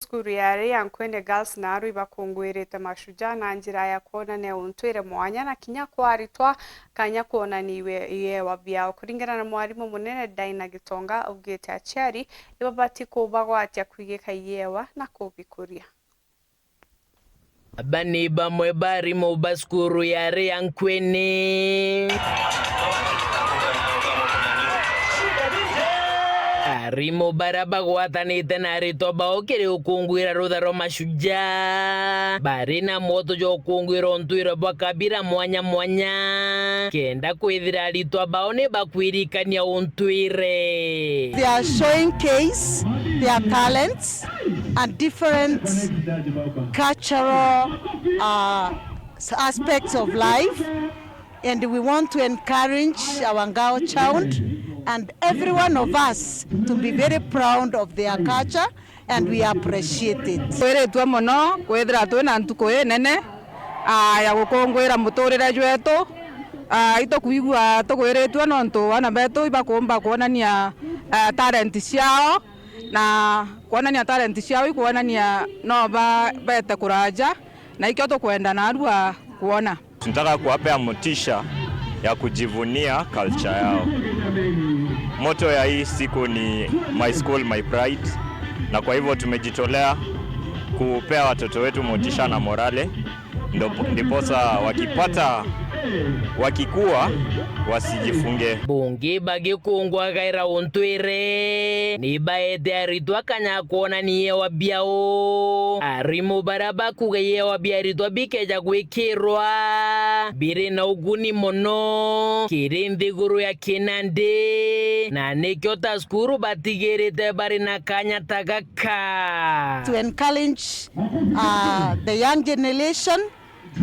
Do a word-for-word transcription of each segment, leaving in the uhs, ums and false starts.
cukuru ya Ria Nkwene Girls naarua ibakungwirite mashujaa na njira ya kwonania untwire mwanya na kinya kwa aritwa kanya kwonania iwe-, iewa biao. Kuringana na mwarimu munene Dinah Gitonga, augite aciari ibabati kubagwatia kwigika iewa na kubikuria. Aba ni bamwe ba arimu ba cukuru ya Ria Nkwene. Arimu baria bagwatanite na aritwa bao kiri ukungwira rutha rwa mashujaa, bari na mwoto jwa ukungwira untwire bwa kabira mwanya mwanya, kenda kwithira aritwa bao ni bakwirikania untwire. They are showing case their talents and different cultural, uh, aspects of life, and we want to encourage our girl child and every one of us to be very proud of their culture, and we appreciate it. Twiritue mono kwithira twina ntuku inene, ah, ya gukungwira muturire jwetu. Ah, itukwigua tugwiritue nontu aana betu ibakumba kwonania, ah, talent ciao, na kwonania talent ciao ikwonania no ba-, bete kuraja, na ikio tukwenda narua kwona. Tunataka kuwapea motisha ya kujivunia culture yao. Motto ya hii siku ni My School, My Pride, na kwa hivyo tumejitolea kupea watoto wetu motisha na morale, ndo-, ndiposa wakipata, wakikua, wasijifunge. Bungi bagikungwagaira untwire, ni baete aritwa kanya kwonania iewa biao. Arimu baria bakuga iewa bia aritwa bikeja gwikirwa, biri na uguni mono kiri nthiguru ya kinandi, na nikio ta cukuru batigirite bari na kanya ta gaka. To encourage, uh, the young generation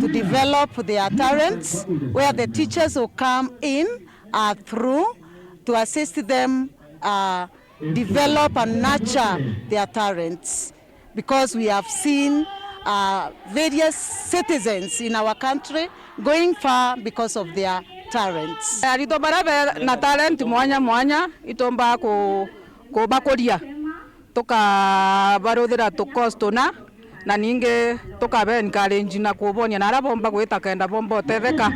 to develop their talents, where the teachers will come in, uh, through to assist them, uh, develop and nurture their talents, because we have seen, uh, various citizens in our country going far because of their talents. Aritwa baria be na talent mwanya mwanya, itumba ku-, kubakuria, tukabaruthira tukostona, na ningi tukabe encourage na kubonia na aria bomba gwita kenda bomba utetheka.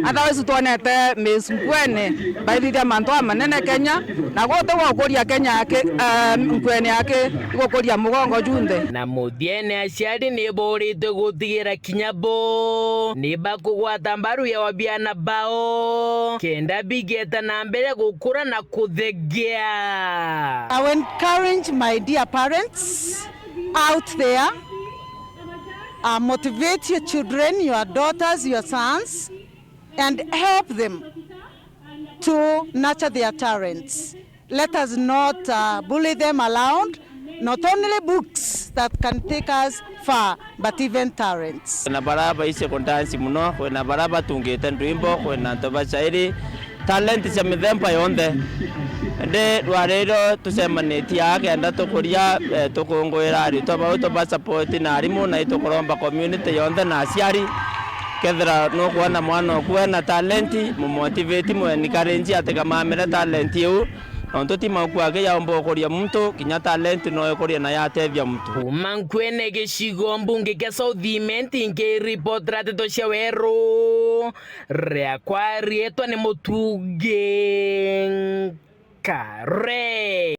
Otherwise twonete Miss Nkwene baithithia mantu amanene Kenya, na guti wa gukuria Kenya aki, eh, Nkwene aki, igukuria mugongo junthe. Na muthiene aciari ni boritwe gutigira kinya bo ni bakugwata mbaru iewa biana bao, kenda bigeta na mbere gukura na kuthegea. I will encourage my dear parents out there, uh, motivate your children, your daughters, your sons, and help them to nurture their talents. Let us not, uh, bully them around. Not only books that can take us far, but even talents. Kwina baria baici kudansi mono, kwina baria batungite ndwimbo, kwina antu bacairi, talent cia mithemba yonthe. Indi rwari ru tucemanitie aa kenda tukuria, eh, tukungwira aritwa bau, tuba support na arimu, na itukuromba community yonthe na aciari. Kethira nukwona mwana oku ena talent, mu motivate, mu encourage atigamamire talent iu, nontu ti mauku aki yaumba ukuria muntu, kinya talent no ikurie na yatethia muntu. Kuma Nkwene gicigo mbunge kia South Imenti, nkiripotera nteto cia weru, riakwa riitwa ni Mutungi Nkare.